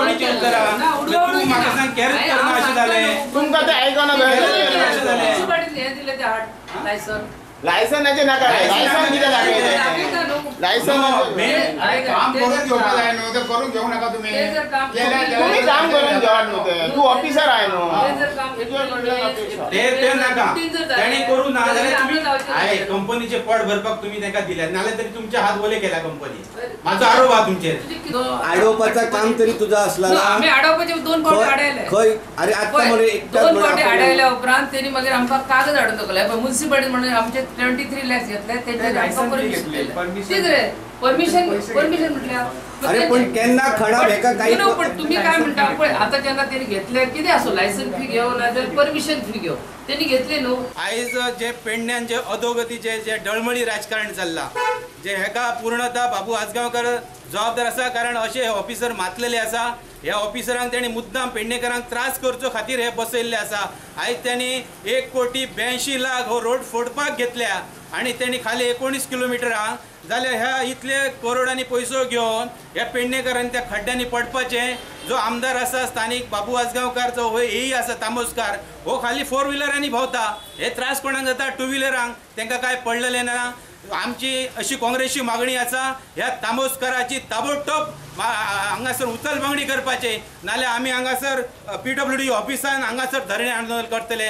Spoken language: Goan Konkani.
उडवाउडवीची उतरां तूं म्हाका सांग केरच करना अशें जालें. तुमकां तें आयकना म्युनिसिपालिटीन हें दिलें तें हाड लायसन लायसनाचें नाका लायसन कितें दाखयता लायसन काम करून घेवपा जाय न्हू तें करून घेवं नाका तुमी तुमी काम करून घेवात न्हू तें तूं ऑफिसर आहाय न्हू ते नाका तांणी करूं ना जाल्यार तुमी आय कंपनीचे पोट भरपाक तुमी तांकां दिल्या नाल्यार तरी तुमचे हात ओले केल्या कंपनी. म्हाजो आरोप आहा तुमचेर. आडोवपाचा काम तरी तुझा असला ना. आमी आडोवपाचे 2 फावटी आडयले खंय. अरे आतां मरे 2 फावटी आडयल्या उपरांत तेणी मागीर आमकां कागद हाडून दाखयले. म्युनिसिपालिटी म्हणून आमचे 23 लॅक्स घेतले तेंचे आमकां परमिशन दिलें. तीच रे परमिशन परमिशन म्हटल्यार. अरे पण केन्ना खणाप हेका काही पण तुम्ही काय म्हणता पळय आतां जेन्ना तेणी घेतले कितें आसूं लायसन फी घेवं नाजाल्यार परमिशन फी घेवं तेणी घेतले न्हू. आयज जे पेडण्यान जे अधोगतीचे जे डळमळी राजकारण चल्लां जे हेका पूर्णतः बाबू आजगांवकर जबाबदार आसा. कारण अशे ऑफिसर मातलेले आसा. ह्या ऑफिसरांक तेणी मुद्दाम पेडणेकरांक त्रास करचो खातीर हे बसयल्ले आसा. आयज तेणी 1,82,00,000 हो रोड फोडपाक घेतल्या आनी तेणी खाली 19 किलोमिटर आहा जाल्यार ह्या इतले करोडांनी पयसो घेवन ह्या पेडणेकरांनी त्या खड्ड्यांनी पडपाचें. जो आमदार आसा स्थानीक बाबू आजगांवकार जो हो एई आसा तामोस्कार हो खाली 4 व्हिलरांनी भोंवता. हे त्रास कोणाक जाता 2 व्हिलरांक तांकां कांय पडलेलें ना. आमची अशी काँग्रेसची मागणी आसा ह्या तामोस्काराची ताबडतोब हांगासर उचल मागणी करपाची नाल्यार आमी हांगासर PWD ऑफिसान हांगासर धरणे आंदोलन करतले.